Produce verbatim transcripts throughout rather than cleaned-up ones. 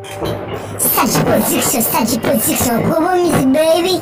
Sadji Production, Sadji Production, gwo bon mizik, baby.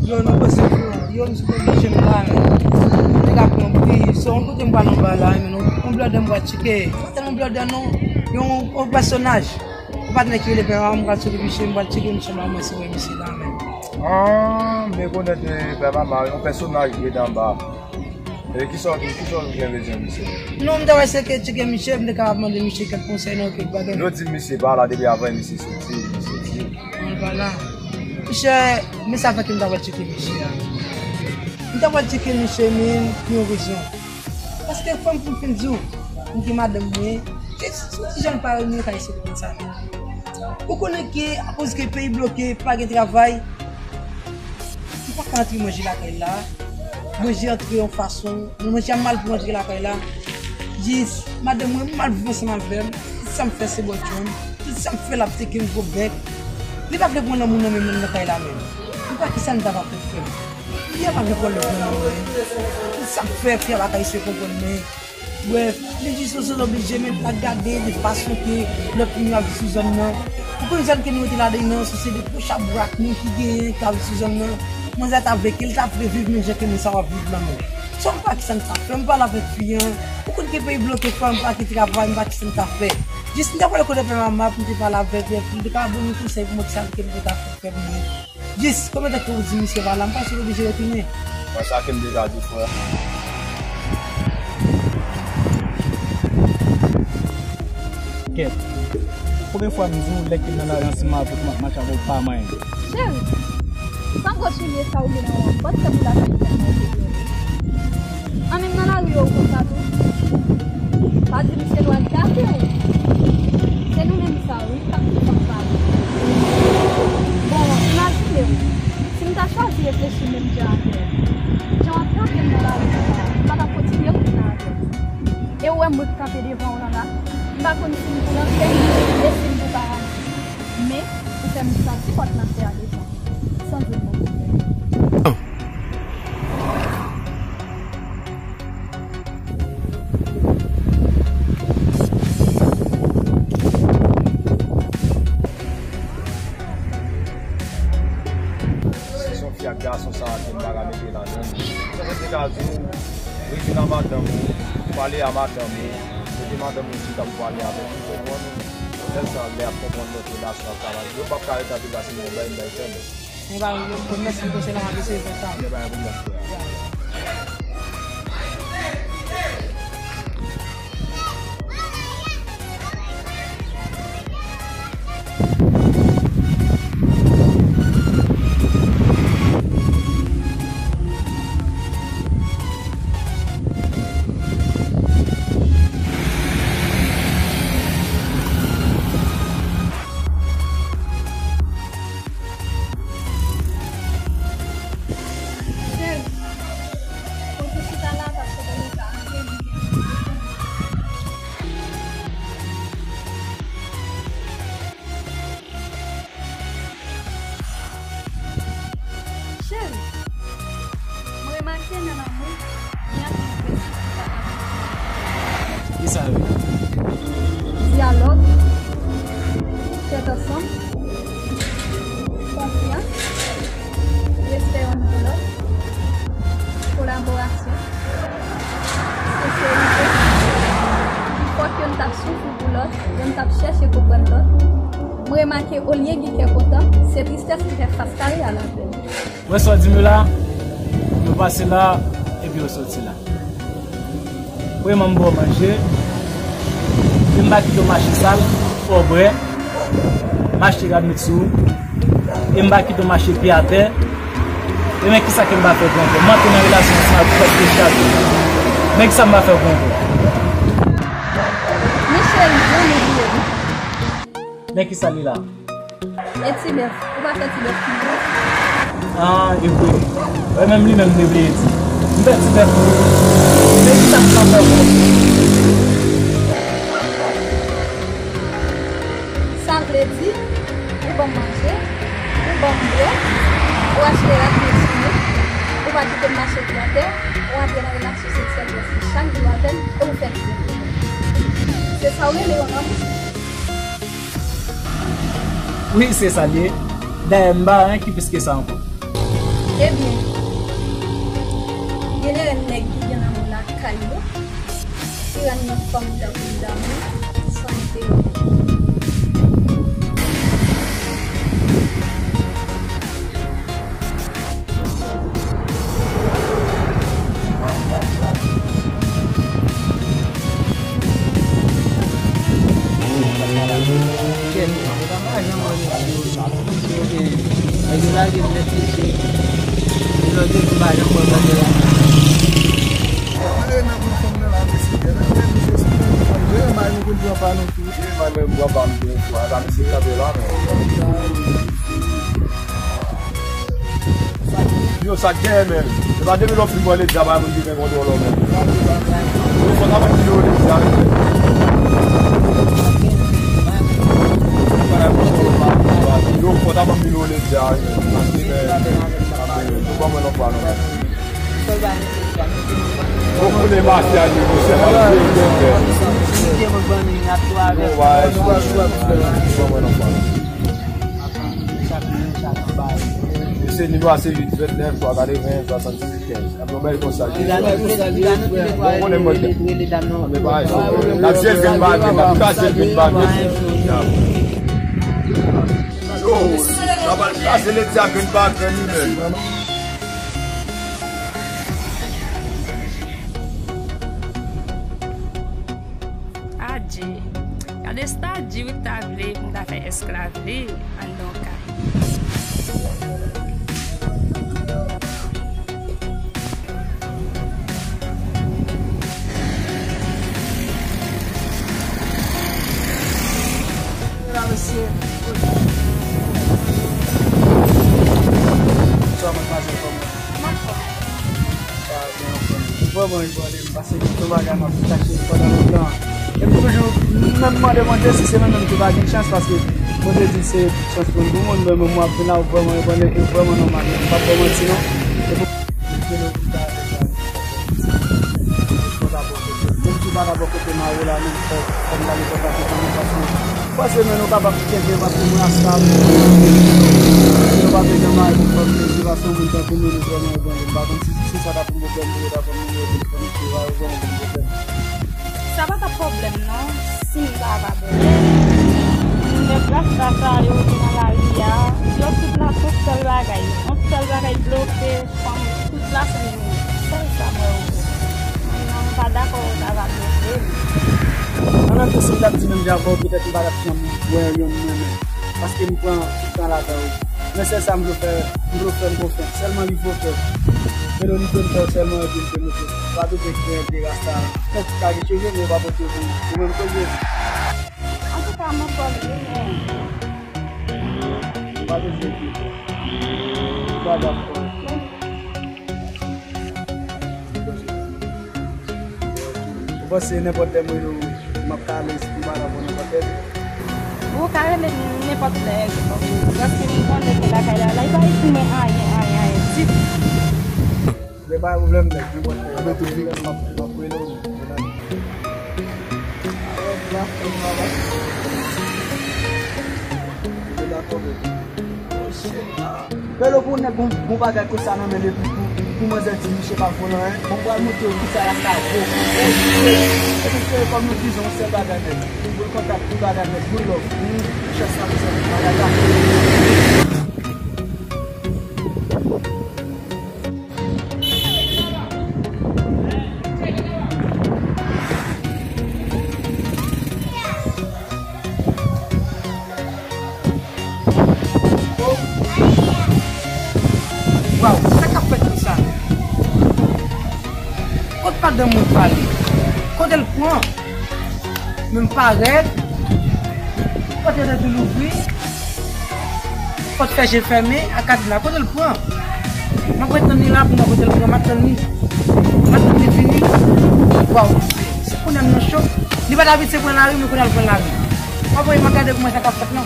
Yo, nou pase pou yo, misye te oblije m la, men. Nèg ap pran pri, se yon kote m pral anba la, men yon, yon blòdè m pral tcheke. Pa tèlman blòdè non, yon, yon pèsonaj. Yon patnè ki rele Pè Mama, m pral soti misye, m pral tcheke misye la, mwen si wè misye la, men. Ah, m rekonèt, eh, Pè Mama, yon pèsonaj ki rete anba. E kisa w, kisa w gen vle di misye? Non, m ta wè se ke tcheke misye, m te kapab mande misye kèk konsèy nan kèk bagay. Yo di misye pa la depi avan misye soti, misye di. Mwen pa la. Monchè, men sa fè ke m ta pral tcheke misye a. M ta pral tcheke misye, men, pou yon rezon. Paske fò m pou m fin di w, m gen madanm mwen, se, se yon ti jan l pa renmen kay se konn sa. Ou konnen ke akoz ke peyi bloke, pa gen travay, m pa ka antre manje lakay la. Manje antre yon fason, manje a mal pou antre lakay la. Jis, madanm mwen mal viv ansanm avè m. Tout sa m fè se bò djòl. Tout sa m fè l ap teke m gwo bèk. Li pa vle pran lanmou nan men moun nan kay la menm. M pa ki sa m ta va fè frè m. Li pa vle pran lanmou nan men mwen. Tout sa m fè, frè m pa ka eseye konprann mwen. Brèf, li jis oblije men l pa gade de fason ke lòt moun yo ap viv sou zòn nan. Ou konn zòn ke nou rete ladan nan, se de gwo chabrak moun ki genyen k ap viv sou zòn nan. Manzè ta vle ke l ta vle viv menm jan ke nou sa w ap viv la menm. Sò m pa ki sa n ta fè, m pale avèk fi an. Ou konn ke peyi bloke fò m pa ki travay, m pa ki sa n ta fè. Jis m te pale kote Pè Mama, m te pale avèk li, m te ka ban nou konsèy pou mwen ki sa ke m te ka fè pou mwen. Jis, konbyen tan ke ou di misye pa la, m pa sot oblije retounen. Mwen sa ke m deja di frè. Kèt. Konbyen fwa m di w lè ke m nan lari ansanm avè w m ap mache avè w pa manyen? Cheri, sa gwo soulye sa ou gen nan ou an, m panse pou lakay ou tèlman ou te gen. An menm nan lari yo ou konn sa tou. Pa di misye dwa gate w. Se nou menm sa wi k ap di fanm pale. Bon, imajine w, si m ta chwazi reflechi menm jan avè w, jan w ap gade m nan lari a la, m pa t ap kontinye kouri avè w. E ou wè mwen k kanpe devan w lan la, m pa konn si m pou rantre e si m pou pa rantre. Men, ou fè m santi pòt lan fè a devan, san di m move. Si se yon fi ak gason sa a ke m pa ka mete ladan l. Sa se te ka di w, rete nan madanm ou, pale a madanm ou, mete madanm ou chita pou pale avèk li, konprann ou? Lè sa, lè y ap konprann lòt relasyon ap travay, yo p ap ka rete ap deplase nan yon bay, m bay tèl. Mwen pa, mwen mèsi pou konsèy la, m ap eseye fè sa. Mwen pa yon pwoblèm, frè. Cheri, kote chita la, paske konnen sa antre m. Cheri, mwen remake nan lanmou, gen anpil prensip ki pa ka chanje. Kisa yo ye? Dyalòg. Tèt ansanm, konfyans, respè youn pou lòt, kolaborasyon, senserite. Pi fò ke youn t ap soufri pou lòt, youn t ap chèche konprann lòt. Mwen remake, olye gen kè kontan, se tristès ki fè fas kare a lapenn. Mwen sòti m la, mwen pase la, epi yo sòti la. Premye m ba w manje, e m pa kite w mache sal, fò w bwè, m achte rad met sou ou, e m pa kite w mache pye atè, e men kisa ke m pa fè pou ankò? M antre nan relasyon ansanm avè w prèske chak jou. Men kisa m pa fè pou ankò? Men cheri, jan nou bliye m. Men kisa li la? E ti bèf, ou pa fè ti bèf pou mwen? Ah, e vre. Wè, menm li menm te vle di. M fè ti bèf pou ou. Men kisa m ka fè pou ou? Sa vle di, ou ban m manje, ou ban m bwè, ou achte rad pou m siye, ou pa kite m mache pye atè, ou antre nan relasyon seksyèl prèske chak jou avè m, e ou fè ti bèf pou mwen. Se sa w rele yon nonm? Wi, se sa l ye. Dayè, m pa anyen ki plis ke sa ankò. Ebyen, genlè nèg ki gen lanmou lakay yo, ki rann yon fanm tankou dam ou, san enterè. Yo, sa k genyen menm? Se pa depi lè w fin bwè ledya, pa moun ki gen kontwòl ou menm. Yo, fò ta ban m pilo ledya wi. Yo, fò ta ban m pilo ledya wi. Paske, men, nou ban mwen non pa non. Bon, konnen mache a negosye, m ap jwe byen fè. Yo, bay, ban mwen non pa non. Se nimewo a se uit vennèf twa katreven swasannsis kenz. Ap yon bèl konsa. Bon, konnen mwen. N ap jwe grenn pa grenn, n ap kraze grenn pa grenn. Yo, n ap al kraze ledya grenn pa grenn, wi, menm. Adje. Gade sa Dji wi ta vle pou m ta fè esklav li anndan yon kay. Mesye. Sa mwen pase kòm. Sa gen anpil. Vrèman, li pale m, paske gen yon bagay m ap chache pandan lontan. E m toujou menm mande Bondye si se mwen menm ki pa gen chans, paske Bondye di se chans pou moun, men mwen, mwen ap vin la, ou vrèman, ou vrèman, ou vrèman nòmal, m p ap ba w manti, non. E pou, menm si w pa ta bò kote Mawo la, menm fò, fò m gade kòk la pou mwen, paske Fòseman nou kapab kenbe paske mwen ak sa m, nou pa bezwen mare pou fè m plezi paske yon moun tankou nou, nou vrèman ebranle. M pa konn si, si sa ta pou m pwoblèm pou yo ta ban m nimewo telefòn misye, pa yo vrèman pou m pwoblèm. Sa pa t ap pwoblèm non, si m ta va bèlè. Nèg rasta sa yo ki nan lari a, yo tout la, se yon sèl bagay, yon sèl bagay bloke fanm. Tout la se nou menm. Sèl sa mwen wè. Mwen menm, mwen pa dakò yo ta va bloke m. An nan tou, si m t ap di menm jan avè w, petèt m pa t ap janm wè yonn mwen menm. Paske m pran tout tan ladan yo. Men sèl sa m vle fè, m vle fè m konfyans. Sèlman li vle fè. Melo li vle fè sèlman epi m te montre. Pa bezwen gen de rasta. Nenpòt ka gen cheve, men yo pa pote pou ou menm koze. Antouka, m anfòm wi, men pa bezwen enkyete. Ou pa dakò. Ou panse nenpòt lè m rele w, m ap ka ale, m pa la pou nenpòt lè? Ou ka rele m nenpòt lè, paske m konnen se lakay la, la, li pa itil mwen anyen, anyen, anyen ditou. Men pa gen pwoblèm, nèg, nenpòt lè. Mwen tou vin, m ap, m ap rele w. Alò, m ap fè travay. Pelo pou nèg gon, gon bagay konsa nan men l epi pou, pou manzè di misye pa volan, en. Bon, m pral montre w kisa rasta vo. Epi se kòm nou dizon, yon sèl bagay nèt. Boul kontak, boul bagay nèt, boul love. Hmm, chans la, mesye, bagay la. Waw, sa k ap fèt konsa? Kot madanm mwen prale? Kote l pran? Men m parèt. Pòt yo te tou louvri. Pòt fè je fèmen ak kadena. Kote l pran? M ap ret tann li la pou m wè kote l pran. M ap tann li. M ap tann li vini. Waw. Se kounye a m nan chòk. Li pa t abitye pran lari, men kounye a l pran lari. M ap voye m ap gade kòman sa k ap fèt la.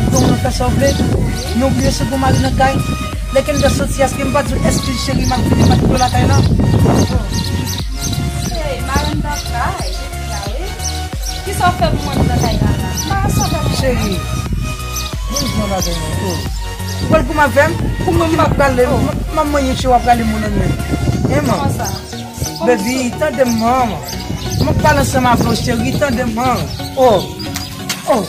Bon, nou fè sa w vle. Nou bliye se bon mari nan kay. Lè ke m te soti, èske m pa t di w, "Eskiz cheri, m ap vini, m pa t twouve w lakay la"? Hey, marenn t ap bay, depi la, wi. Kisa w fè pou mwen nan kay la, la? M pa sa fè mwen. Cheri, mwen jwenn ladan mwen, oh. Ou pral goumen avè m? Pou mwen, m ap prale, m ap manyen tchè, w ap prale moun nan men. Hein, man? Kòman sa? Baby, tande m, man. M ap pale ansanm avè w, cheri, tande m, man. Oh, oh.